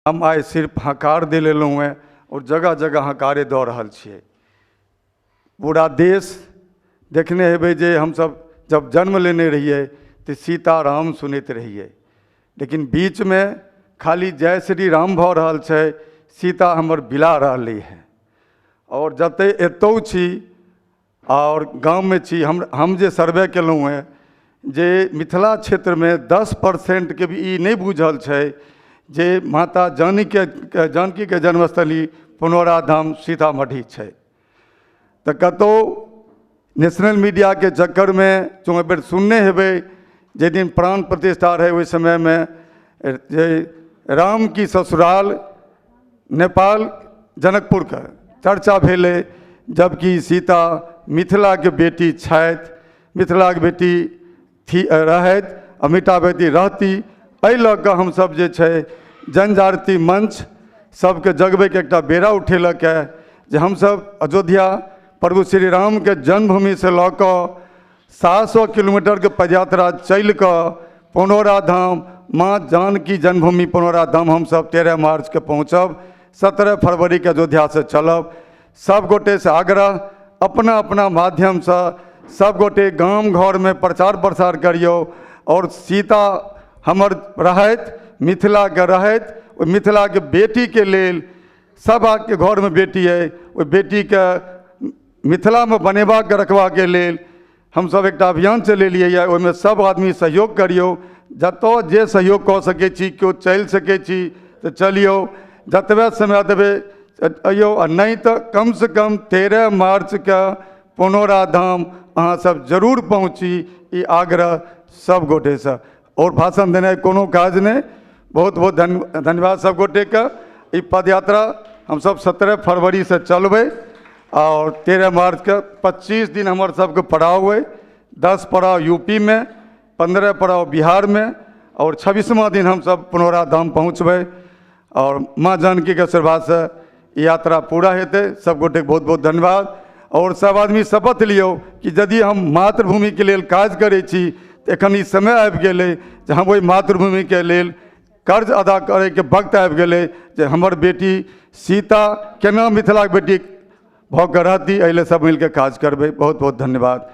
हम आइ सिर्फ हकार दै लए एलहुँ हेँ आओर जगह जगह हकारे दऽ रहल छियै। पूरा देश देखने हेबै जे हमसभ जब जन्म लेने रहियै तऽ सीताराम सुनैत रहियै, लेकिन बीचमे खाली जय श्री राम भऽ रहल छै, सीता हमर बिला रहलै हँ। आओर जतय एतहु छी आओर गाममे छी, हम जे सर्वे केलहुँ हेँ जे मिथिला क्षेत्रमे 10%के भी ई नहि बुझल छै जे माता जानकीके जानकीके जन्मस्थली पुनौरा धाम सीतामढ़ी छै। तऽ कतहु नेशनल मीडियाके चक्करमे जँ एक बेर सुनने हेबै, जाहि दिन प्राण प्रतिष्ठा रहै ओहि समयमे जे राम की ससुराल नेपाल जनकपुरके चर्चा भेलै, जबकि सीता मिथिलाके बेटी छथि, मिथिलाके बेटी थी रहथि आ मिथिला बेटी रहती। एहि लऽ कऽ हमसभ जे छै जनजागृति मंच सभके जगबैके एकटा बेड़ा उठेलक हँ जे हमसभ अयोध्या प्रभु श्री रामके जन्मभूमिसँ लऽ कऽ 700 किलोमीटरके पदयात्रा चलि कऽ पुनौरा धाम माँ जानकी जन्मभूमि पुनौरा धाम हमसभ 13 मार्चके पहुँचब, 17 फरवरीके अयोध्यासँ चलब। सब गोटेसँ आग्रह, अपना अपना माध्यमसँ सब गोटे गाम घरमे प्रचार प्रसार करियौ आओर सीता हमर रहथि, मिथिलाके रहथि, ओहि मिथिलाके बेटीके लेल सबके घरमे बेटी अइ, ओहि बेटीके मिथिलामे बनेबाक रखबाके लेल हमसभ एकटा अभियान चलेलियै यऽ, ओहिमे सब आदमी सहयोग करियौ। जतऽ जे सहयोग कऽ सकै छी, केओ चलि सकै छी तऽ चलियौ, जतबे समय देबै अइयौ, आ नहि तऽ कमसँ कम 13 मार्चके पुनौरा धाम अहाँसभ जरूर पहुँची, ई आग्रह सब गोटेसँ। आओर भाषण देनाइ कोनो काज नहि। बहुत बहुत धन्यवाद सब गोटेके। ई पदयात्रा हमसभ 17 फरवरीसँ चलबै आओर 13 मार्चके 25 दिन हमर सबके पड़ाव अइ, 10 पड़ाव यूपीमे, 15 पड़ाव बिहारमे आओर 26वां दिन हमसभ पुनौरा धाम पहुँचबै आओर माँ जानकीके आशीर्वादसँ ई यात्रा पूरा हेतै। सब गोटेके बहुत बहुत धन्यवाद। आओर सब आदमी शपथ लियौ कि यदि हम मातृभूमिके लेल काज करै छी तऽ एखन ई समय आबि गेलै जे हम ओहि मातृभूमिके लेल कर्ज अदा करैके वक्त आबि गेलै जे हमर बेटी सीता केना मिथिलाके बेटी भऽ कऽ रहती, एहि लए सब मिलके काज करबै। बहुत बहुत धन्यवाद।